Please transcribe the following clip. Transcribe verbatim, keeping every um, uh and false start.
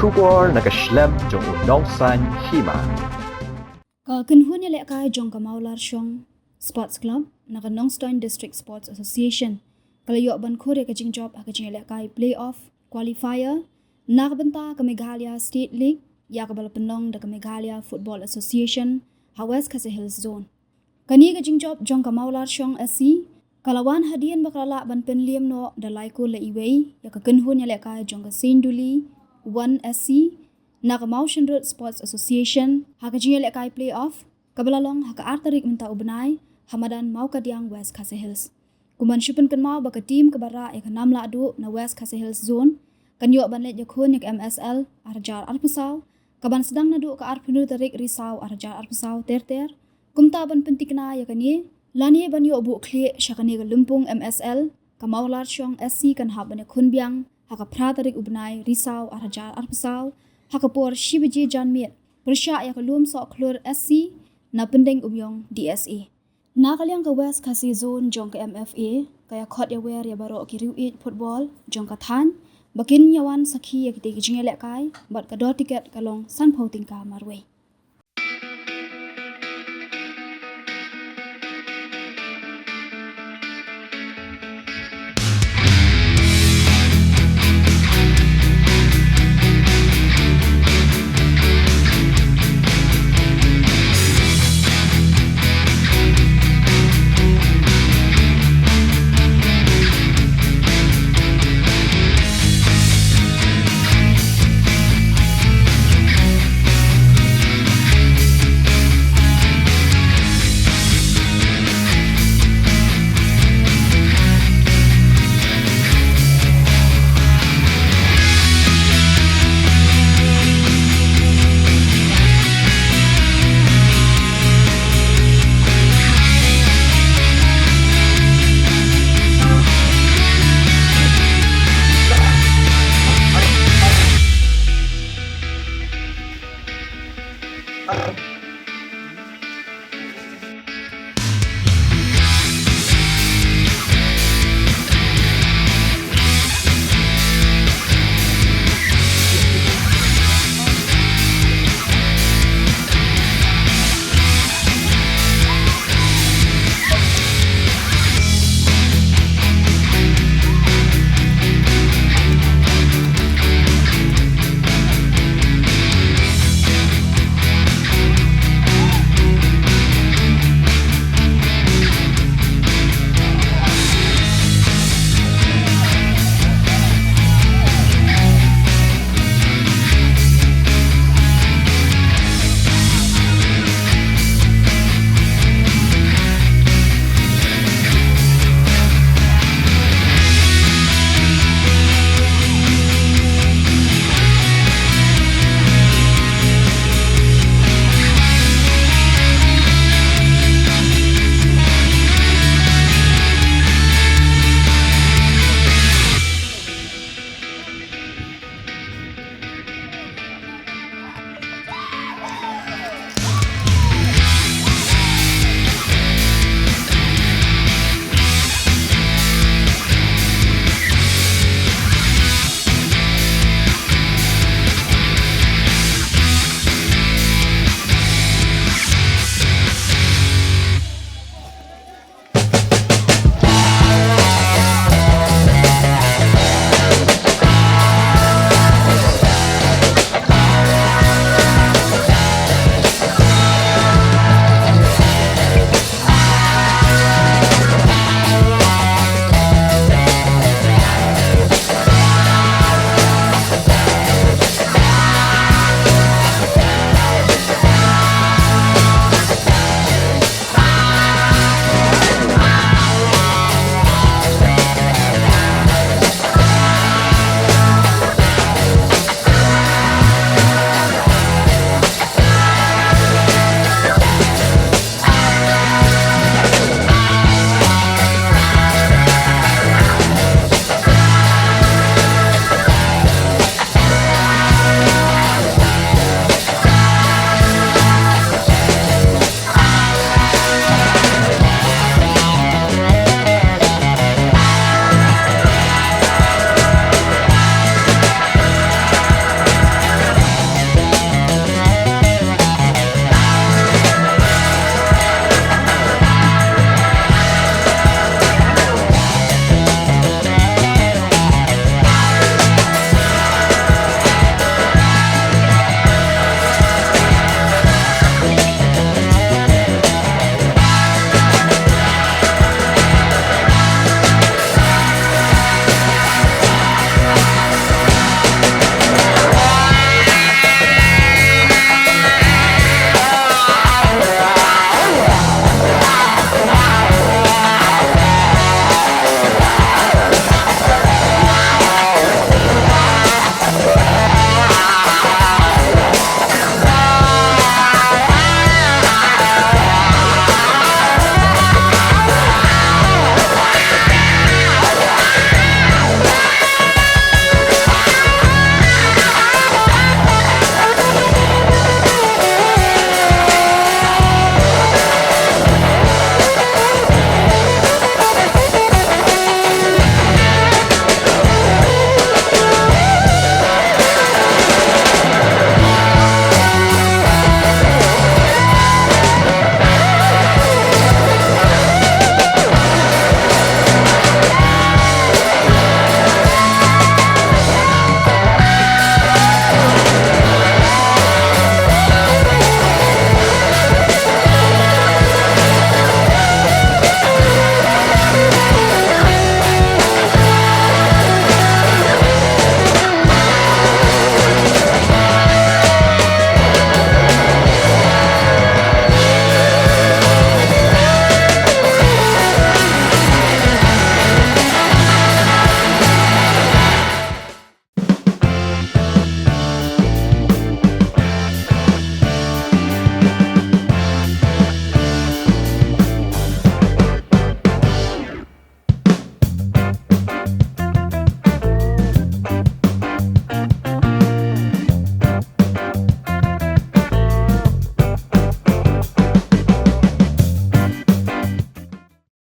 Khubor na ka shlem jong u Nongsaiñ Hima. Ka kynhun ïalehkai jong ka Mawlarshong Sports Club na ka Nongstoiñ District Sports Association ka la ïoh ban khur ïa ka jingjop ha ka jingïalehkai playoff qualifier na ka bynta ka Meghalaya State League ïa kaba la pynlong da ka Meghalaya Football Association ha West Khasi Hills Zone. Kane ka jingjop jong ka Mawlarshong S C ka la wan hadien ba ka la lah ban pynliem noh da lai kol la iwei ïa ka kynhun ïalehkai jong ka Seiñduli One S C na ka Mawshynrut Sports Association ha ka jingïalehkai playoff kaba la long ha ka ar tarik mynta u bnai ha madan Mawkadiang, West Khasi Hills. Kumban shu pynkynmaw ba ka team kaba rah ïa ka nam lahduh na West Khasi Hills Zone kan ïoh ban leit ïakhun ïa ka M S L ar hajar arphew saw kaban sdang naduh ka arphew hynriew tarik Risaw ar hajar arphew saw ter ter. Kumta ban pyntikna ïa kane lane ban ïoh buh khlieh sha kane ka lympung M S L, ka Mawlarshong S C kan hap ban ïakhun biang ha ka phra tarik u bnai Risaw ar hajar arphew saw ha ka por shi baje janmiet pyrshah ïa ka Lumsohkhlur S C na Pyndeng Umïong D S A. Na ka liang ka West Khasi Zone jong ka M F A ka ïakhot ïawer ïa baroh ki riew ïeit football jong ka thaiñ ba kin ïawan sakhi ïa kitei ki jingïalehkai bad ka dor tiket ka long sanphew tyngka marwei.